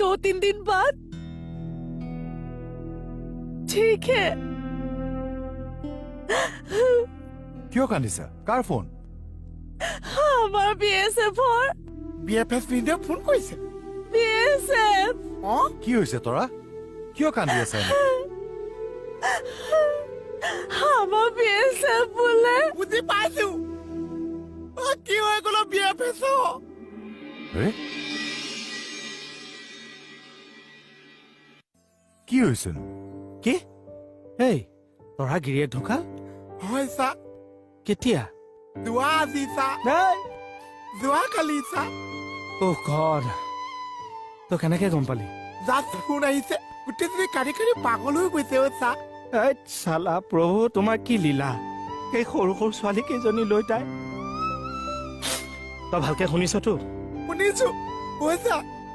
2-3 दिन बाद? ठीक है। কিয় কান্দিছা? কাৰ ফোন? আমাৰ বিএছএফৰ। বিএফএছ ভিনদেউ ফোন কৰিছে। বিএছএফ। অ। কি হৈছে তৰা? কিয় কান্দি আছা এনেকৈ? আমাৰ বিএছএফ বোলে। বুজি পাইছো। অ, কি হৈ গ'ল বিএফএছ? হে? কি হৈছেনো? কি? এই, তৰা গিৰিয়েক ঢুকাল? হয় চা। কেতিয়া? যোৱা আজি চা। নাই। যোৱা কালি চা। অ' গড, তই কেনেকে গম পালি? জাষ্ট ফোন আহিছে, গোটেইজনী কান্দি কান্দি পাগল হৈ গৈছে অ' চা। এই চালা, প্ৰভু তোমাৰ কি লীলা! এই সৰু সৰু ছোৱালী কেইজনী লৈ তাই। তই ভালকে শুনিছতো? শুনিছো, ঐ চা।